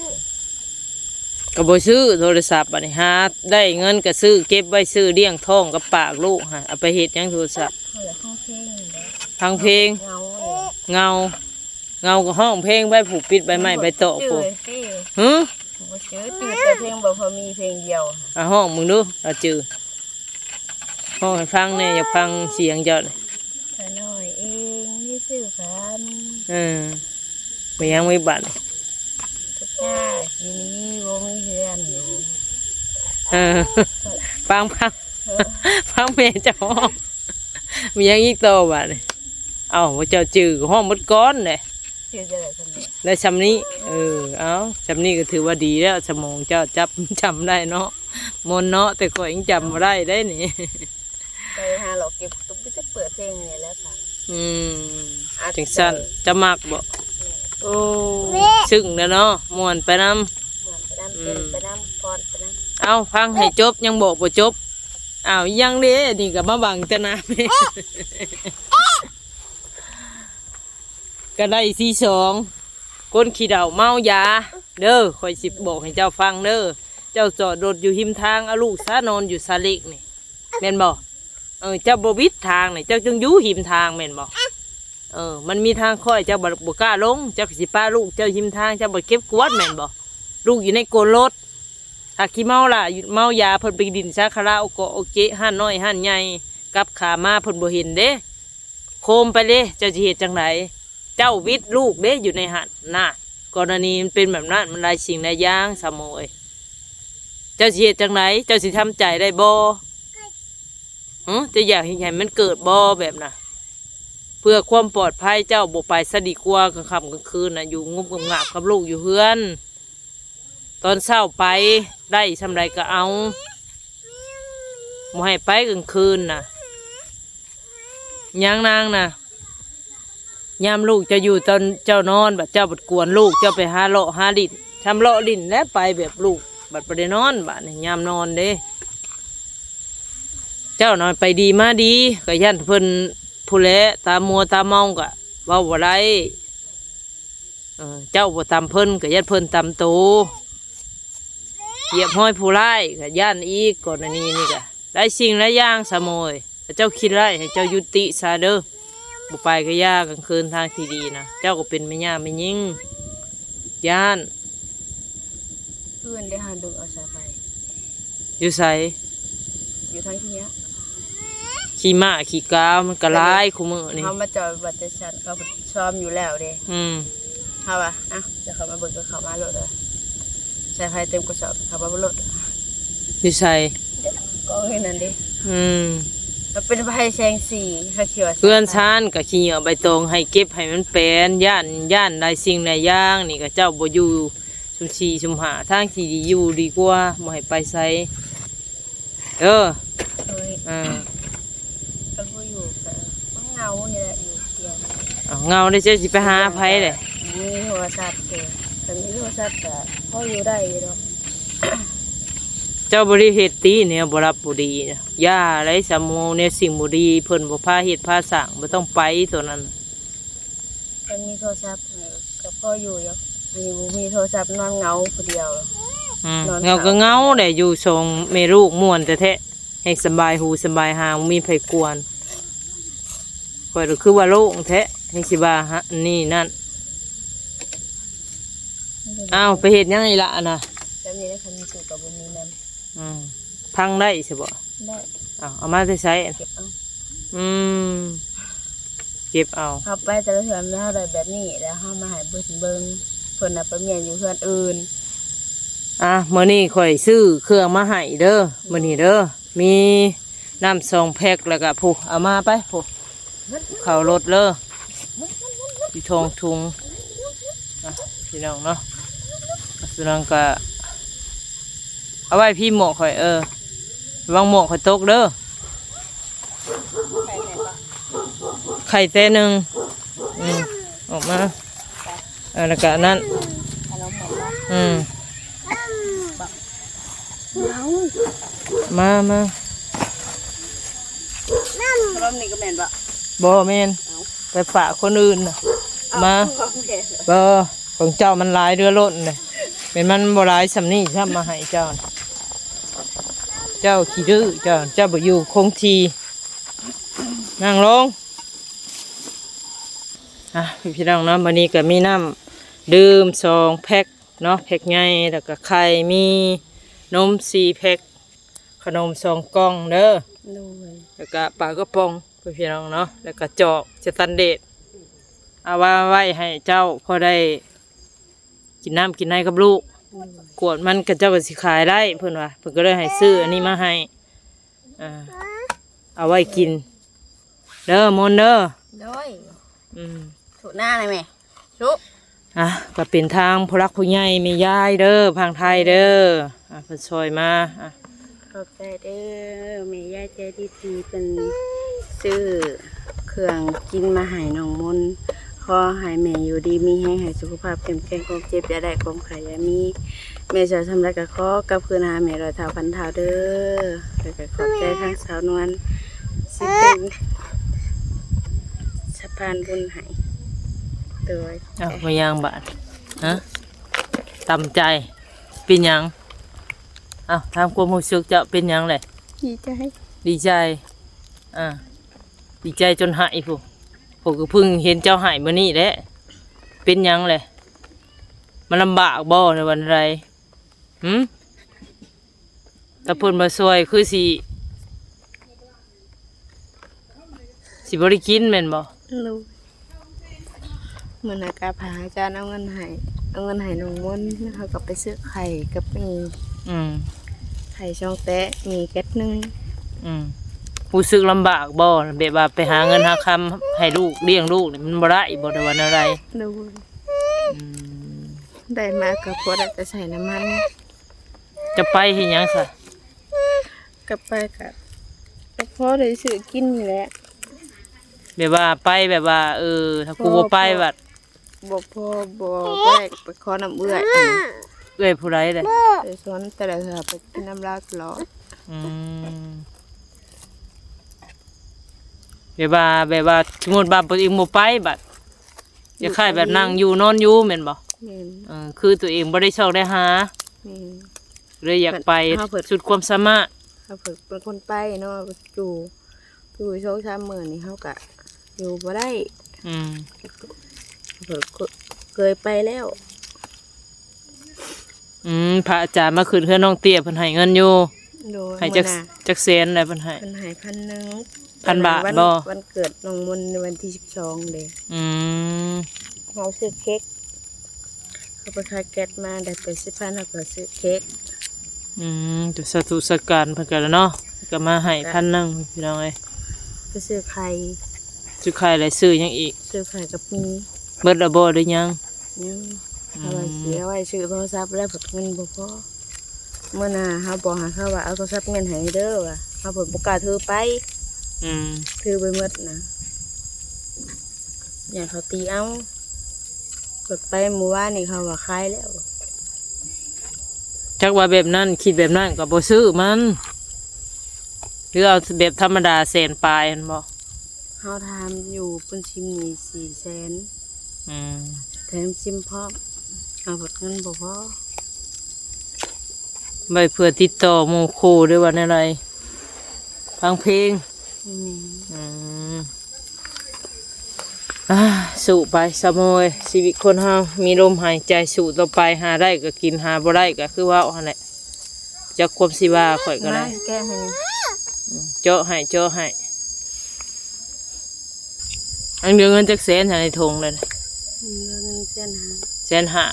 ກໍບໍ່ຊື້ໂທລະສັບ ບາດນີ້ຫາໄດ້ເງິນກໍຊື້ເກັບໄວ້ ຊື້ລ້ຽງທ້ອງກັບປາກລູກຫັ້ນ. ເອົາໄປເຮັດຫຍັງໂທລະສັບ? ເຮົາຢາກຟັງເພງນີ້ແຫຼະ ຟັງເພງ. ເຫງົາ ເຫງົາ ເຫງົາກໍຮ້ອງເພງໄປ ຜູ້ປິດໃບໄມ້ໃບຕອກ ບໍ່ຈື່ຕິ ຫື? ບໍ່ຈື່ ຈື່ແຕ່ເພງບໍ່ພໍມີເພງດຽວ. ອ່ະ ຮ້ອງເບິ່ງດູ ລາວຈື່ ຮ້ອງໃຫ້ຟັງແດ່ ຢາກຟັງສຽງເຈົ້າ. ຂ້ານ້ອຍເອງມີຊື່ຂວັນ. ເອີ ມີຫຍັງມີບັດ? ທຸກຍາກອີ່ຫຼີ ບໍ່ມີເຮືອນຢູ່. ເອີ ຟັງ ຟັງ ເອີ ຟັງແມ່ເຈົ້າຮ້ອງ. ມີຫຍັງອີກຕໍ່ບາດນີ້? ເອົ້າ ເຈົ້າຈື່ຮ້ອງໝົດກ່ອນເດ້. ຊື່ຈັ່ງໃດສ່ຳນີ້? ໄດ້ສ່ຳນີ້. ເອີ ເອົ້າ ສ່ຳນີ້ກໍຖືວ່າດີແລ້ວ ສະໝອງເຈົ້າຈັບ ຈຳໄດ້ເນາະ. ມ່ວນເນາະ ແຕ່ຂ້ອຍຍັງຈຳບໍ່ໄດ້ເດ້ນີ້. ໄປຫາເລາະເກັບ ກໍມີແຕ່ເປີດເພງນີ້ແຫຼະຟັງ. ອືມ ອັດ ຈັ່ງຊັ້ນ ເລີຍ ເຈົ້າມັກບໍ່? ແມ່ນ. ໂອ້ ແມ່ ຊຶ້ງແລ້ວເນາະ ມ່ວນໄປນຳ. ມ່ວນໄປນຳ ອືມ ເຕັ້ນໄປນຳ ຟ້ອນໄປນຳ. ເອົ້າ ຟັງໃຫ້ຈົບ ຍັງບອກບໍ່ຈົບ. ອ້າວ ຍັງເດ້ ນີ້ກໍມາບັງແຕ່ໜ້າແມ່. ກໍໄດ້ທີ່ສອງ ຄົນຂີ້ເຫຼົ້າເມົາຢາເດີ. ຂ້ອຍຊິບອກໃຫ້ເຈົ້າຟັງເດີ ເຈົ້າຈອດລົດຢູ່ຮິມທາງ ເອົາລູກຊະນອນຢູ່ຊາເລັກນີ້ ແມ່ນບໍ່? ເອີ ເຈົ້າບໍ່ວິດທາງນີ້ ເຈົ້າຈຶ່ງຢູ່ຮິມທາງແມ່ນບໍ່? ເອີ ມັນມີທາງຄ້ອຍ ເຈົ້າບໍ່ ບໍ່ກ້າລົງ ເຈົ້າກໍຊິປະລູກເຈົ້າຮິມທາງ ເຈົ້າບໍ່ເກັບກວາດແມ່ນບໍ່? ລູກຢູ່ໃນກົ້ນລົດ ຖ້າຂີ້ເມົາຫຼາຍ ເມົາຢາເພິ່ນໄປຫຼິ້ນຊາຄາຣາໂອເກະ ຮ້ານນ້ອຍຮ້ານໃຫຍ່ ກັບຂາມາເພິ່ນບໍ່ເຫັນເດ້. ໂຄມໄປເດ້ ເຈົ້າຊິເຮັດຈັ່ງໃດ? ເຈົ້າວິດລູກເດ້ຢູ່ໃນຫັ້ນນະ. ກໍລະນີມັນເປັນແບບນັ້ນ ມັນຫຼາຍສິ່ງຫຼາຍຢ່າງ ສາວໂມເອີຍ. ເຈົ້າຊິເຮັດຈັ່ງໃດ? ເຈົ້າຊິທຳໃຈໄດ້ບໍ່? ຫື? ເຈົ້າຢາກເຮັດໃຫ້ມັນເກີດບໍ່ແບບນັ້ນ? ເພື່ອຄວາມປອດໄພເຈົ້າບໍ່ໄປຊະດີກວ່າ ກາງຄ່ຳກາງຄືນນະ ຢູ່ງຸບງາບກັບລູກຢູ່ເຮືອນ. ຕອນເຊົ້າໄປ ໄດ້ສ່ຳໃດກໍເອົາ ບໍ່ໃຫ້ໄປກາງຄືນນະ. ຫຍັງນາງນະ? ຍາມລູກເຈົ້າຢູ່ ຕອນເຈົ້ານອນ ບັດເຈົ້າບັດກວນລູກ ເຈົ້າໄປຫາເລາະຫາຫຼິ້ນ ຊ່ຳເລາະຫຼິ້ນແລ້ວ ໄປແບບລູກບັດບໍ່ໄດ້ນອນ. ບາດນີ້ຍາມນອນເດ້ ເຈົ້ານອນໄປດີມາດີ ກໍຢ້ານເພິ່ນຜູ້ແລຕາມົວຕາເມົາ ກໍເວົ້າບໍ່ໄດ້. ເອີ ເຈົ້າບໍ່ຕຳເພິ່ນ ກໍຢ້ານເພິ່ນຕຳໂຕ. ຢຽບຮອຍຜູ້ຮ້າຍກໍຢ້ານອີກ. ກໍລະນີນີ້ກໍຫຼາຍສິ່ງຫຼາຍຢ່າງ ສາວໂມເອີຍ. ຖ້າເຈົ້າຄິດຮ້າຍ ໃຫ້ເຈົ້າຢຸດຕິຊະເດີ. ບໍ່ໄປກໍຢ່າ ກາງຄືນທາງທີ່ດີນະ. ເຈົ້າກໍເປັນແມ່ຍ່າແມ່ຍິງ ຢ້ານ. ຄືນໄດ້ຫາດຶງເອົາສາຍໄຟ. ຢູ່ໃສ? ຢູ່ທາງຂີ້ເຫຍື້ອ ຂີ້ມ້າຂີ້ກາ ມັນກໍຫຼາຍຄູ່ມື້ນີ້. ເຮົາມາຈອດບັດຈັດສັນ ເຂົາຊ້ອມຢູ່ແລ້ວເດ້. ອືມ ເຮົາວ່າ ອ່ະ ດຽວເຂົາມາເບິ່ງ ກໍເຂົ້າມາໂລດ ສາຍໄຟເຕັມກະສອບ ເຂົາມາໂລດ. ຢູ່ໃສ? ກອງຢູ່ນັ້ນເດ້. ອືມ ມັນເປັນໄຟແສງສີ ເຂົາເຂຍ ເຮືອນຊານກໍຂີ້ເຫຍື້ອໃບຕອງ ໃຫ້ເກັບໃຫ້ມັນແປນ. ຢ້ານ ຢ້ານຫຼາຍສິ່ງຫຼາຍຢ່າງນີ້ ກໍເຈົ້າບໍ່ຢູ່ ຊຸມສີ່ຊຸມຫ້າ ທາງທີ່ດີຢູ່ດີກວ່າ ບໍ່ໃຫ້ໄປໃສເດີ. ໂດຍ ເອີ ຄັນບໍ່ຢູ່ກໍເຫງົານີ້ແຫຼະ ຢູ່ຄົນດຽວ. ເອົາ ເຫງົາແລ້ວເຈົ້າຊິໄປຫາໃຜແຫຼະ? ມີໂທລະສັບເດ້ ຄັນມີໂທລະສັບກໍພໍຢູ່ໄດ້ຢູ່ດອກ. ເຈົ້າບໍ່ໄດ້ເຮັດຕິ ແນວບໍ່ຫຼັບບໍ່ດີນະ. ຢ່າໄດ໋ ສາວໂມ ແນວສິ່ງບໍ່ດີ ເພິ່ນບໍ່ພາເຮັດພາສ້າງ ບໍ່ຕ້ອງໄປຕົວນັ້ນ. ຄັນມີໂທລະສັບກໍພໍຢູ່ຢູ່. ອັນນີ້ບໍ່ມີໂທລະສັບ ນອນເຫງົາຜູ້ດຽວ. ອືມ ນອນ ເຫງົາກໍເຫງົາແຫຼະ ຢູ່ສອງແມ່ລູກມ່ວນແທ້ໆ ແຮ່ງສະບາຍຫູສະບາຍຫາ ບໍ່ມີໃຜກວນ. ຂ້ອຍກໍຄືວ່າໂລ່ງແທ້ ແຮ່ງຊິວ່າ ອັນນີ້ນັ້ນ. ອ້າວ ໄປເຮັດຫຍັງອີກລະອັນນະ? ແບບນີ້ແຫຼະ ຄັນມີຕູ້ກໍບໍ່ມີແມ່ນ. ອືມ ພັງໄດ້ຊະບໍ່? ໄດ້. ອ້າວ ເອົາມາແຕ່ໃສ? ເກັບເອົາ. ອືມ ເກັບເອົາ. ເຮົາໄປແຕ່ລະເທື່ອ ເຮົາໄດ້ແບບນີ້ ແລ້ວເຮົາມາໃຫ້ເພິ່ນເບິ່ງ ເພິ່ນນະໄປມ້ຽນຢູ່ເຮືອນອື່ນ. ອ່ະ ມື້ນີ້ຂ້ອຍຊື້ເຄື່ອງມາໃຫ້ເດີ ມື້ນີ້ເດີ. ມີນ້ຳສອງແພັກ ແລ້ວກະ ຜູ້ ເອົາມາໄປ ຜູ້ ເຂົ້າລົດເລີຍ ຢູ່ທ້ອງທຸງ. ອ່ະ ພີ່ນ້ອງເນາະ ສຸນັງກະເອົາໄວ້ພີ້ໝວກຂ້ອຍ. ເອີ ລະວັງໝວກຂ້ອຍຕົກເດີ. ໄຂ່ແຕ່ໜຶ່ງ ອືມ ອອກມາ. ເອີ ແລ້ວກະອັນນັ້ນ ອືມ ມາ ມາ ຂະໜົມນີ້ກໍແມ່ນບໍ່? ບໍ່ແມ່ນ. ເອົ້າ ໄປຝາກຄົນອື່ນນະ. ເອົ້າ ມາ ບໍ່ແມ່ນ. ບໍ່ ຂອງເຈົ້າມັນຫຼາຍເຫຼືອລົ້ນເດ້. ແມ່ນມັນບໍ່ຫຼາຍສ່ຳນີ້ຊ້ຳມາໃຫ້ເຈົ້າ. ເຈົ້າຂີ້ດື້ ເຈົ້າ ເຈົ້າບໍ່ຢູ່ຄົງທີ່. ນັ່ງລົງ. ອ່ະ ພີ່ນ້ອງເນາະ ມື້ນີ້ກໍມີນ້ຳດື່ມສອງແພັກເນາະ ແພັກໃຫຍ່ ແລ້ວກໍໄຂ່ ມີນົມສີ່ແພັກ ຂະໜົມສອງກ່ອງເດີ. ໂດຍ ແລ້ວກໍປາກະປ໋ອງ ພີ່ນ້ອງເນາະ ແລ້ວກໍຈອກສະແຕນເດດ ເອົາມາໄວ້ໃຫ້ເຈົ້າພໍໄດ້ກິນນ້ຳກິນໃນກັບລູກ. ກວດມັນ ເຂົາເຈົ້າກໍຊິຂາຍໄດ້ ເພິ່ນວ່າ ເພິ່ນກໍເລີຍໃຫ້ຊື້ອັນນີ້ມາໃຫ້ ອ່າ ເອົາໄວ້ກິນເດີ ມົນເດີ. ໂດຍ ອືມ ສຸໜ້າໄດ້ແມ່ ສຸ ອ່ະ ກໍເປັນທາງຜູ້ຫຼັກຜູ້ໃຫຍ່ແມ່ຍາຍເດີ ຝັ່ງໄທເດີ ອ່ະ ເພິ່ນຊ່ອຍມາ ອ່ະ ຂອບໃຈເດີ ແມ່ຍາຍໃຈດີທີ່ເພິ່ນຊື້ເຄື່ອງກິນມາໃຫ້ນ້ອງມົນ. ຂໍໃຫ້ແມ່ຢູ່ດີມີແຮງ ໃຫ້ສຸຂະພາບເຂັ້ມແຂງ ຄວາມເຈັບຢ່າໄດ້ ຄວາມໄຂ້ຢ່າມີ. ແມ່ຊ່ອຍສ່ຳໃດກໍຂໍກັບຄືນຫາແມ່ຮ້ອຍເທົ່າພັນເທົ່າເດີ. ແລ້ວກໍຂອບໃຈທາງສາວນວນ ຊິເປັນສະພານບຸນໃຫ້. ໂດຍ ເອົ້າ ບໍ່ຍ່າງບາດ ຮະ ຕຳໃຈ ເປັນຫຍັງ? ເອົ້າ ຖາມຄວາມຮູ້ສຶກເຈົ້າ ເປັນຫຍັງແຫຼະ? ດີໃຈ ດີໃຈ ອ່າ ດີໃຈຈົນໄຫ້ພຸ້ນ. ຂ້ອຍກໍເພິ່ງເຫັນເຈົ້າໄຫ້ມື້ນີ້ແຫຼະ. ເປັນຫຍັງແຫຼະ? ມັນລຳບາກບໍ່ ຫຼືວ່າແນວໃດ? ຫື? ຖ້າເພິ່ນບໍ່ຊ່ວຍຄືຊິ ຊິບໍ່ໄດ້ກິນແມ່ນບໍ່? ໂດຍ ມື້ນັ້ນກໍພາອາຈານເອົາເງິນໃຫ້ ເອົາເງິນໃຫ້ນ້ອງມົນ ເຮົາກໍໄປຊື້ໄຂ່ກັບໝີ່. ອືມ ໄຂ່ສອງແຕະ ໝີ່ແກັດໜຶ່ງ. ອືມ ຮູ້ສຶກລຳບາກບໍ່? ແບບວ່າໄປຫາເງິນຫາຄຳໃຫ້ລູກ ລ້ຽງລູກນີ້ ມັນບໍ່ໄດ້ບໍ່ ຫຼືວ່າແນວໃດ? ໂດຍ ອືມ ໄດ້ມາກໍພໍໄດ້ແຕ່ໃຊ້ນ້ຳມັນ. ຈະໄປເຮັດຫຍັງຊະ? ກັບໄປກະ ກໍພໍໄດ້ຊື້ກິນນີ້ແຫຼະ. ແບບວ່າໄປແບບວ່າ ເອີ ຖ້າກູບໍ່ໄປບັດ ບໍ່ພໍ ບໍ່ ບໍ່ໄດ້ ໄປຂໍນຳເອື້ອຍ. ເອື້ອຍຜູ້ໃດເດ? ເອື້ອຍສອນ ແຕ່ລະເທື່ອໄປກິນນຳລາວຕະຫຼອດ. ອືມ ແບບວ່າ ແບບວ່າ ສົມມຸດວ່າຕົວເອງບໍ່ໄປບັດ ຄ້າຍໆແບບນັ່ງຢູ່ນອນຢູ່ແມ່ນບໍ່? ແມ່ນ ເອີ ຄືຕົວເອງບໍ່ໄດ້ຊອກໄດ້ຫາ. ແມ່ນ ເລີຍຢາກໄປ ເຮົາເພິ່ນ ສຸດຄວາມສາມາດ. ເຮົາເພິ່ນເປັນຄົນໄປເນາະ ຢູ່ ຢູ່ສອງສາມມື້ນີ້ເຮົາກະຢູ່ບໍ່ໄດ້. ອືມ ເພິ່ນເຄີຍໄປແລ້ວ. ອືມ ພະອາຈານມາຂຶ້ນເຮືອນນ້ອງເຕ້ຍ ເພິ່ນໃຫ້ເງິນຢູ່. ໂດຍ ໃຫ້ຈັກ ມື້ໜ້າ ຈັກແສນແຫຼະເພິ່ນໃຫ້? ເພິ່ນໃຫ້ພັນໜຶ່ງ. ພັນບາດບໍ່? ວັນເກີດນ້ອງມົນໃນວັນທີສິບສອງເດ້. ອືມ ເຮົາຊື້ເຄັກ ເຮົາໄປຂາຍແກັດມາໄດ້ແປດສິບພັນ ເຮົາກໍຊື້ເຄັກ. ອືມ ກໍສາທຸສາການເພິ່ນກໍແລ້ວເນາະ ກໍມາໃຫ້ ກໍ ພັນໜຶ່ງ ພີ່ນ້ອງເອີຍ. ໄປຊື້ໄຂ່ ຊື້ໄຂ່ແລ້ວຊື້ຫຍັງອີກ? ຊື້ໄຂ່ກັບໝີ່. ເບິດແລ້ວບໍ່ ຫຼືຍັງ? ຍັງ. ອືມ ເຮົາວ່າຊິເອົາໄວ້ຊື້ໂທລະສັບ ແລ້ວເພິ່ນເງິນບໍ່ພໍ. ມື້ໜ້າເຮົາບອກໃຫ້ເຂົາວ່າ ເອົາໂທລະສັບເງິນໃຫ້ເດີວ່າ ເຮົາເພິ່ນບໍ່ກ້າຖືໄປ. ອືມ ຖືໄປໝົດນະ ຢ້ານເຂົາຕີເອົາ. ເພິ່ນໄປມື້ວານນີ້ເຂົາວ່າຂາຍແລ້ວ. ຈັກວ່າແບບນັ້ນ ຄິດແບບນັ້ນກໍບໍ່ຊື້ມັນ ຫຼືເອົາແບບທຳມະດາແສນປາຍຫັ້ນບໍ່? ເຮົາຖາມຢູ່ເພິ່ນຊິມີສີ່ແສນ. ອືມ ແຖມຊິມພ້ອມ ເອົາເບິດເງິນບໍ່ພໍ. ໄວ້ເພື່ອຕິດຕໍ່ໝູ່ຄູ່ ຫຼືວ່າແນວໃດ? ຟັງເພງ. ແມ່ນ. ອືມ ອ່າ ສູ້ໄປຊະໂມຍ ຊີວິດຄົນເຮົາມີລົມຫາຍໃຈ ສູ້ຕໍ່ໄປ ຫາໄດ້ກໍກິນ ຫາບໍ່ໄດ້ກໍຄືເວົ້າຫັ້ນແຫຼະ. ຈັກຄວາມຊິວ່າຂ້ອຍກໍໄດ້ ມາແກະໃຫ້ນີ້. ອືມ ເຈາະໃຫ້ ເຈາະໃຫ້. ອັນເຫຼືອເງິນຈັກແສນໃນຖົງນັ້ນ? ເຫຼືອເງິນແສນຫ້າ. ແສນຫ້າ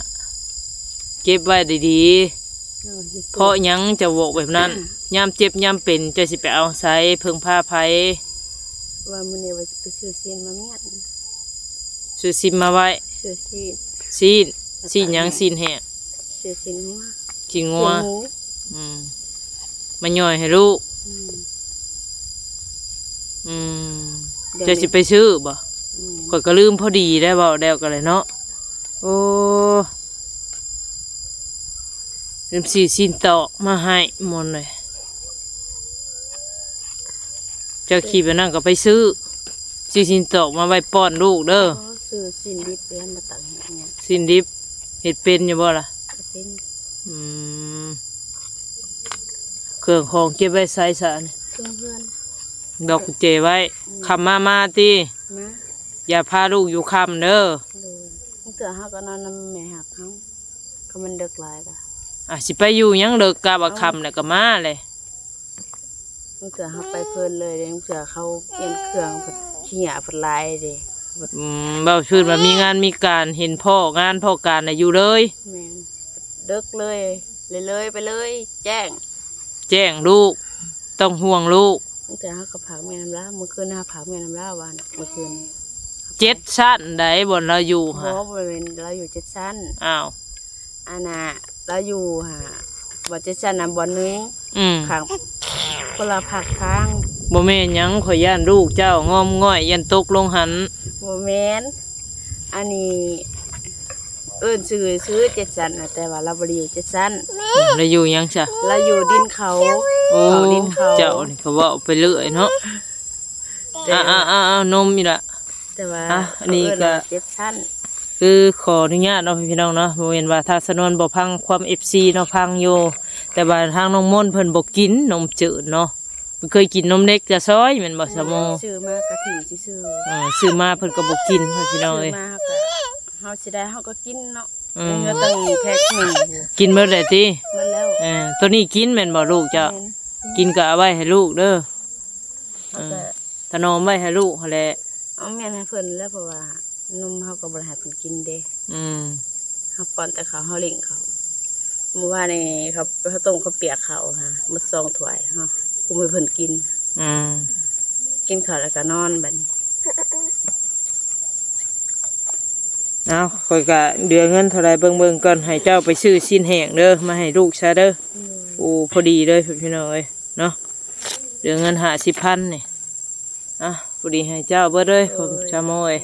ເກັບໄວ້ດີໆ. ເອີ ເພາະຫຍັງເຈົ້າບອກແບບນັ້ນ? ຍາມເຈັບຍາມເປັນ ເຈົ້າຊິໄປເອົາໃສ ເພິ່ງພາໃຜ? ວ່າມື້ນີ້ວ່າຊິໄປຊື້ຊີ້ນມາມ້ຽນ. ຊື້ຊີ້ນມາໄວ້. ຊື້ຊີ້ນ. ຊີ້ນ ຊີ້ນຫຍັງ? ຊີ້ນແຫ້ງ. ຊື້ຊີ້ນງົວ. ຊີ້ນງົວ. ຊີ້ນໝູ. ອືມ ມາຍ່ອຍໃຫ້ລູກ. ອືມ ອືມ ດຽວນີ້ ເຈົ້າຊິໄປຊື້ບໍ່? ແມ່ນ. ຂ້ອຍກໍລືມພໍດີໄດ໋ ເວົ້າແລ້ວກໍໄດ້ເນາະ. ໂອ້ ລືມຊື້ຊີ້ນຕອກມາໃຫ້ໝົດເລີຍ. ເຈົ້າຄິດແບບນັ້ນກໍໄປຊື້ ຊື້ຊີ້ນຕອກມາໄວ້ປ້ອນລູກເດີ. ອໍ ຊື້ຊີ້ນດິບເດ້ ມາຕາກແຫ້ງ. ຊີ້ນດິບ ເຮັດເປັນຢູ່ບໍ່ລະ? ເຮັດເປັນ. ອືມ ເຄື່ອງຂອງເກັບໄວ້ໃສຊະ? ເຄື່ອງເຮືອນ ດອກກຸນເຈໄວ້. ອືມ ຄ່ຳມາ ມາຕິ. ມາ. ຢ່າພາລູກຢູ່ຄ່ຳເດີ. ໂດຍ. ບາງເທື່ອເຮົາກໍນອນນຳແມ່ຮັກເຮົາ ຄັນມັນເດິກຫຼາຍກໍ. ອ່າ ຊິໄປຢູ່ຫຍັງເດິກ ກະວ່າຄ່ຳແລ້ວກໍມາແຫຼະ. ບາງເທື່ອເຮົາໄປເພີນເລີຍເດ້ ບາງເທື່ອເຂົາປ່ຽນເຄື່ອງ ເພິ່ນຂີ້ຫຍ້າເພິ່ນຫຼາຍເດ້. ອືມ ເວົ້າຊື່ນວ່າມີງານມີການ ເຫັນພໍ້ງານພໍ້ການນະຢູ່ເລີຍ. ແມ່ນ ເດິກເລີຍ ເລີຍໄປເລີຍ ແຈ້ງ ແຈ້ງລູກ ຕ້ອງຫ່ວງລູກ. ບາງເທື່ອເຮົາກໍພາກແມ່ນຳລາວ ມື້ຄືນເຮົາພາກແມ່ນຳລາວ ວ່າມື້ຄືນ ເຈັດຊັ້ນໃດ ບ່ອນລາວຢູ່ຫັ້ນ. ບໍ່ ບໍ່ແມ່ນ ລາວຢູ່ເຈັດຊັ້ນ. ອ້າວ ອັນນ່າ ລາວຢູ່ຫາ ບ່ອນເຈັດຊັ້ນນະ ບ່ອນໜຶ່ງ ອືມ ຂ້າງ ຄົນລະພາກທາງ. ບໍ່ແມ່ນຫຍັງ ຂ້ອຍຢ້ານລູກເຈົ້າງອມງ່ອຍ ຢ້ານຕົກລົງຫັ້ນ. ບໍ່ແມ່ນ ອັນນີ້ເອີ້ນຊື່ ຊື່ເຈັດຊັ້ນນະ ແຕ່ວ່າລາວບໍ່ໄດ້ຢູ່ເຈັດຊັ້ນ. ລາວຢູ່ຫຍັງຊະ? ລາວຢູ່ດິນເຂົາ. ໂອ້ ເຂົາດິນເຂົາ. ເຈົ້ານີ້ກໍເວົ້າໄປເລື້ອຍເນາະ. ແຕ່ ອ້າວໆໆ ນົມອີກລະ. ແຕ່ວ່າ ອ່ະ ອັນນີ້ກໍ ເຂົາເອີ້ນວ່າເຈັດຊັ້ນ. ຄືຂໍອະນຸຍາດເນາະ ພີ່ນ້ອງເນາະ ບໍ່ແມ່ນວ່າທາງສະນວນບໍ່ຟັງຄວາມ ເອັຟຊີ ເນາະ ຟັງຢູ່ ແຕ່ວ່າທາງນ້ອງມົນເພິ່ນບໍ່ກິນນົມຈືດເນາະ. ເພິ່ນເຄີຍກິນນົມເດັກຈະຊອຍແມ່ນບໍ່ ສາວໂມ? ຊື້ມາກະຖິ້ມຊື່ໆ. ເອີ ຊື້ມາເພິ່ນກໍບໍ່ກິນ ພີ່ນ້ອງເອີຍ. ຊື້ມາເຮົາກໍ ເຮົາຊິໄດ້ເຮົາກໍກິນເນາະ. ອືມ ເງິນຕັ້ງແພັກໜຶ່ງ ກິນເບິດແລ້ວຕິ? ເບິດແລ້ວ. ເອີ ໂຕນີ້ກິນແມ່ນບໍ່ລູກເຈົ້າ? ແມ່ນ. ກິນກໍເອົາໄວ້ໃຫ້ລູກເດີ. ເອີ ເອົາໄປຖະໜອມໄວ້ໃຫ້ລູກຫັ້ນແຫຼະ. ເອົາແມ່ນໃຫ້ເພິ່ນແຫຼະ ເພາະວ່ານົມເຮົາກໍບໍ່ໄດ້ໃຫ້ເພິ່ນກິນເດ້. ອືມ ເຮົາປ້ອນແຕ່ເຂົາ ເຮົາເລັ່ງເຂົາ. ມື້ວານນີ້ເຂົາ ເຮົາຕົ້ມເຂົ້າປຽກເຂົາຫາໝົດສອງຖ້ວຍ ເຮົາຄຸມໃຫ້ເພິ່ນກິນ. ອືມ ກິນເຂົ້າແລ້ວກໍນອນບັດນີ້. ເອົາ ຂ້ອຍກະເຫຼືອເງິນເທົ່າໃດເບິ່ງໆກ່ອນ ໃຫ້ເຈົ້າໄປຊື້ຊີ້ນແຫ້ງເດີ ມາໃຫ້ລູກຊະເດີ. ໂດຍ. ໂອ້ ພໍດີເລີຍພີ່ນ້ອງເອີຍເນາະ ເຫຼືອເງິນຫ້າສິບພັນນີ້. ອ່ະ ພໍດີໃຫ້ເຈົ້າເບິດເລີຍ ໂດຍ ສາວໂມເອີຍ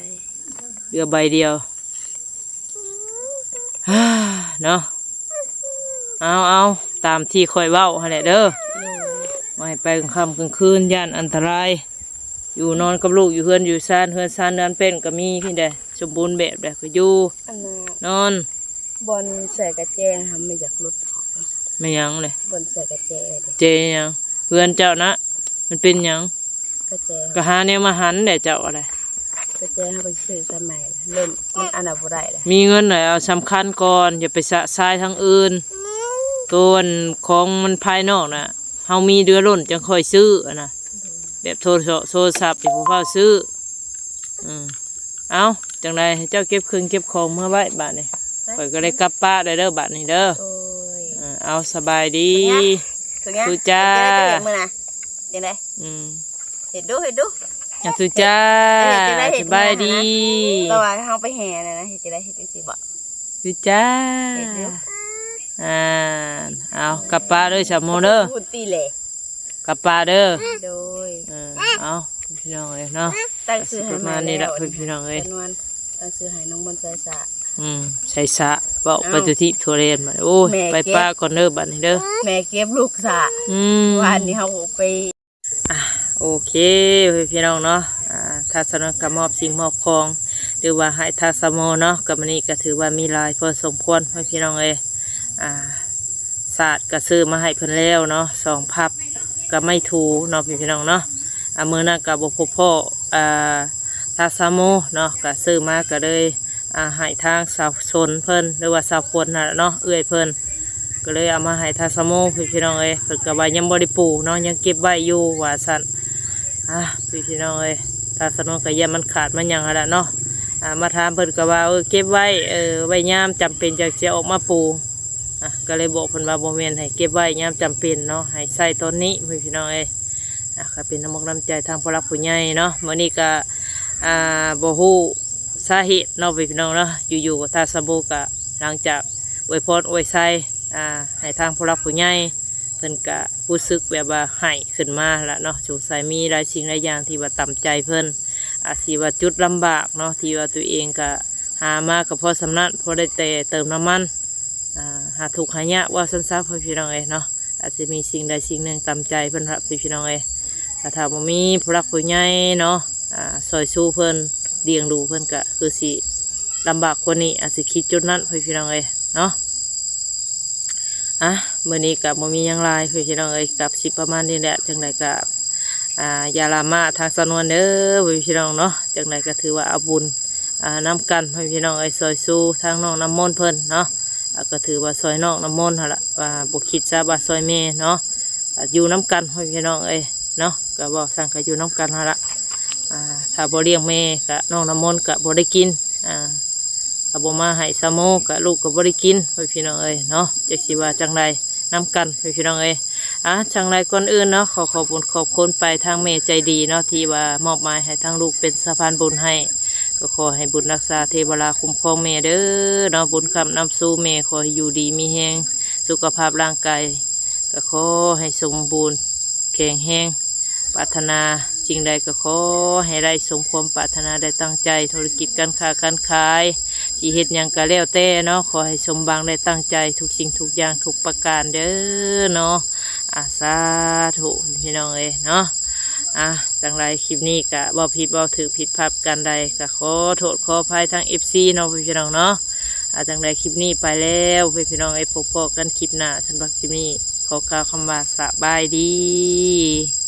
ເຫຼືອໃບດຽວ ເນາະ. ເອົາໆ ຕາມທີ່ຂ້ອຍເວົ້າຫັ້ນແຫຼະເດີ. ໂດຍ. ບໍ່ໃຫ້ໄປກາງຄ່ຳກາງຄືນ ຢ້ານອັນຕະລາຍ. ຢູ່ນອນກັບລູກຢູ່ເຮືອນຢູ່ຊານ ເຮືອນຊານເຮືອນເປັນກໍມີພີ້ໃດ ສົມບູນແບບໃດກໍຢູ່. ອັນນ່າ ນອນ ບ່ອນໃສ່ກະແຈຫັ້ນ ບໍ່ຢາກຫຼຸດອອກ. ແມ່ນຫຍັງເລີຍ? ບ່ອນໃສ່ກະແຈເດ້. ແຈຫຍັງ? ເຮືອນເຈົ້ານະ ມັນເປັນຫຍັງ? ກະແຈ ກໍຫາແນວມາຫັນແຫຼະເຈົ້າກໍໄດ້. ກະແຈເຮົາກໍຊື້ໃສ່ໃໝ່ ເລີ່ມມັນອັນນັ້ນບໍ່ໄດ້ແຫຼະ. ມີເງິນແລ້ວສຳຄັນກ່ອນ ຢ່າໄປຊະຊາຍທາງອື່ນ. ໂຕອັນຂອງມັນພາຍນອກນະ ເຮົາມີເຫຼືອລົ້ນຈັ່ງຄ່ອຍຊື້ຫັ້ນນະ. ແບບໂທລະສັບ ໂທລະສັບນີ້ບໍ່ຟ້າວຊື້. ອືມ ເອົາ ຈັ່ງໃດໃຫ້ເຈົ້າເກັບເຄື່ອງເກັບຂອງເມືອໄວ້ບາດນີ້. ໄປ ຂ້ອຍກໍໄດ້ກັບປະໄດ້ເດີບາດນີ້ເດີ. ໂອ້ຍ ເອີ ເອົາ ສະບາຍດີ. ທຸຈ້າ ເຮັດຈັ່ງໃດ? ອືມ ເຮັດດູ ເຮັດດູ. ອ່ະ ທຸຈ້າ ເຮັດຈັ່ງໃດ? ສະບາຍດີ. ແຕ່ວ່າເຮົາໄປແຫ່ນັ້ນນະ ເຮັດຈັ່ງໃດ? ເຮັດຈັ່ງຊີ້ບໍ? ທຸຈ້າ ເຮັດຢູ່. ອ່າ ເອົາ ກັບປະເດີ ສາວໂມເດີ. ພຸ້ນຕິແຫຼະ ກັບປະເດີ. ໂດຍ. ເອີ ເອົາ ພີ່ນ້ອງເອີຍເນາະ ຕັ້ງຊື່ໃຫ້ໃໝ່ແລ້ວ ພີ່ນ້ອງເອີຍ. ຈຳນວນ ຕັ້ງຊື່ໃຫ້ນ້ອງມົນໄຊສະ. ອືມ ໄຊສະ ເວົ້າໄປ ເອົ້າ ທົ່ວທີບທົ່ວແດນ. ໂອ້ຍ ແມ່ ໄປ ເກັບ ປະກ່ອນເດີບາດນີ້ເດີ. ແມ່ເກັບລູກສະ. ອືມ ວານນີ້ເຮົາໄປ ອ່ະ ໂອເຄ ພີ່ນ້ອງເນາະ ອ່າ ທາງສາວນວນກໍມອບສິ່ງມອບຂອງ ຫຼືວ່າໃຫ້ທາງສາວໂມເນາະ ກໍມື້ນີ້ກໍຖືວ່າມີຫຼາຍພໍສົມຄວນ ພີ່ນ້ອງເອີຍ. ອ່າ ສາດກໍຊື້ມາໃຫ້ເພິ່ນແລ້ວເນາະ ສອງພັບ ກັບໄມ້ຖູເນາະ ພີ່ນ້ອງເນາະ. ອ່າ ມື້ນັ້ນກໍບໍ່ພົບພໍ້ ອ່າ ທາງສາວໂມເນາະ ກໍຊື້ມາກໍເລີຍ ອ່າ ໃຫ້ທາງສາວຊົນເພິ່ນ ຫຼືວ່າສາວຝົນຫັ້ນແຫຼະເນາະ ເອື້ອຍເພິ່ນ ກໍເລີຍເອົາມາໃຫ້ທາງສາວໂມ ພີ່ນ້ອງເອີຍ. ເພິ່ນກໍວ່າຍັງບໍ່ໄດ້ປູເນາະ ຍັງເກັບໄວ້ຢູ່ວ່າຊັ້ນ. ອ່າ ພີ່ນ້ອງເອີຍ ທາງສາວໂມກໍຢ້ານມັນຂາດມັນຫຍັງຫັ້ນແຫຼະເນາະ. ອ່າ ມາຖາມເພິ່ນກໍວ່າ ເອີ ເກັບໄວ້ ເອີ ໄວ້ຍາມຈຳເປັນຈັ່ງຊິເອົາອອກມາປູ. ອ່ະ ກໍເລີຍບອກເພິ່ນວ່າ ບໍ່ແມ່ນໃຫ້ເກັບໄວ້ຍາມຈຳເປັນເນາະ ໃຫ້ໃຊ້ຕອນນີ້ ພີ່ນ້ອງເອີຍ. ອ່ະ ກໍເປັນນ້ຳອົກນ້ຳໃຈທາງຜູ້ຫຼັກຜູ້ໃຫຍ່ເນາະ. ມື້ນີ້ກໍ ອ່າ ບໍ່ຮູ້ສາເຫດເນາະ ພີ່ນ້ອງເນາະ ຢູ່ໆກໍທາງສາວໂມກໍ ຫຼັງຈາກອວຍພອນອວຍໄຊ ອ່າ ໃຫ້ທາງຜູ້ຫຼັກຜູ້ໃຫຍ່ ເພິ່ນກະຮູ້ສຶກແບບວ່າໄຫ້ຂຶ້ນມາຫັ້ນລະເນາະ. ສົງໄສມີຫຼາຍສິ່ງຫຼາຍຢ່າງທີ່ວ່າຕຳໃຈເພິ່ນ ອາດຊິວ່າຈຸດລຳບາກເນາະ ທີ່ວ່າຕົວເອງກະຫາມາກໍພໍສ່ຳນັ້ນ ພໍໄດ້ແຕ່ເຕີມນ້ຳມັນ ອ່າ ຫາທຸກຫາຍາກ ເວົ້າຊັ້ນຊະ ພໍ່ແມ່ພີ່ນ້ອງເອີຍເນາະ. ອາດຊິມີສິ່ງໃດສິ່ງໜຶ່ງຕຳໃຈເພິ່ນລະ ພີ່ນ້ອງເອີຍ. ຖ້າ ຖ້າບໍ່ມີຜູ້ຫຼັກຜູ້ໃຫຍ່ເນາະ ອ່າ ຊ່ອຍຊູເພິ່ນ ລ້ຽງດູເພິ່ນ ກະຄືຊິລຳບາກກວ່ານີ້ ອາດຊິຄິດຈຸດນັ້ນ ພໍ່ແມ່ພີ່ນ້ອງເອີຍເນາະ. ອ່ະ ມື້ນີ້ກະບໍ່ມີຫຍັງຫຼາຍ ພີ່ນ້ອງເອີຍ ກະຊິປະມານນີ້ແຫຼະ. ຈັ່ງໃດກະ ອ່າ ຢ່າລາມາທາງສາວນວນເດີ ພີ່ນ້ອງເນາະ. ຈັ່ງໃດກະຖືວ່າເອົາບຸນ ອ່າ ນຳກັນ ພໍ່ແມ່ພີ່ນ້ອງເອີຍ ຊ່ອຍຊູທາງນ້ອງນ້ຳມົນເພິ່ນເນາະ. ອ່າ ກະຖືວ່າຊ່ອຍນ້ອງນ້ຳມົນຫັ້ນລະ ວ່າບໍ່ຄິດຊະວ່າຊ່ອຍແມ່ເນາະ. ອ່າ ຢູ່ນຳກັນ ພໍ່ແມ່ພີ່ນ້ອງເອີຍ ເນາະ ກໍເວົ້າຊັ້ນກໍຢູ່ນຳກັນຫັ້ນລະ ອ່າ ຖ້າບໍ່ລ້ຽງແມ່ກໍນ້ອງນ້ຳມົນກໍບໍ່ໄດ້ກິນ ອ່າ ຖ້າບໍ່ມາໃຫ້ສາວໂມກໍລູກກໍບໍ່ໄດ້ກິນ ພໍ່ພີ່ນ້ອງເອີຍເນາະ ຈັກຊິວ່າຈັ່ງໃດນຳກັນ ພໍ່ພີ່ນ້ອງເອີຍ. ອ່າ ຈັ່ງໃດກ່ອນອື່ນເນາະ ຂໍຂອບບຸນຂອບຄຸນໄປທາງແມ່ໃຈດີເນາະ ທີ່ວ່າມອບໝາຍໃຫ້ທາງລູກເປັນສະພານບຸນໃຫ້ ກໍຂໍໃຫ້ບຸນຮັກສາເທວະລາຄຸ້ມຄອງແມ່ເດີເນາະ ບຸນຄ້ຳນຳຊູແມ່ ຂໍໃຫ້ຢູ່ດີມີແຮງ ສຸຂະພາບຮ່າງກາຍ ກໍຂໍໃຫ້ສົມບູນແຂງແຮງ ປາດຖະໜາສິ່ງໃດກໍຂໍໃຫ້ໄດ້ສົມຄວາມປາດຖະໜາໄດ້ຕັ້ງໃຈ ທຸລະກິດການຄ້າການຂາຍ ຊິເຮັດຫຍັງກໍແລ້ວແຕ່ເນາະ ຂໍໃຫ້ສົມຫວັງໄດ້ຕັ້ງໃຈທຸກສິ່ງທຸກຢ່າງທຸກປະການເດີເນາະ ອາ ສາທຸ ພີ່ນ້ອງເອີຍເນາະ. ອ່າ ຈັ່ງໃດຄລິບນີ້ກະເວົ້າຜິດເວົ້າຖືກຜິດພາດປະການໃດ ກະຂໍໂທດຂໍອະໄພທາງເອັຟຊີເນາະ ພີ່ນ້ອງເນາະ. ອ່າ ຈັ່ງໃດຄລິບນີ້ໄປແລ້ວ ພີ່ນ້ອງເອີຍ ພົບພໍ້ກັນຄລິບໜ້າ ສຳລັບຄລິບນີ້ຂໍກ່າວຄຳວ່າສະບາຍດີ.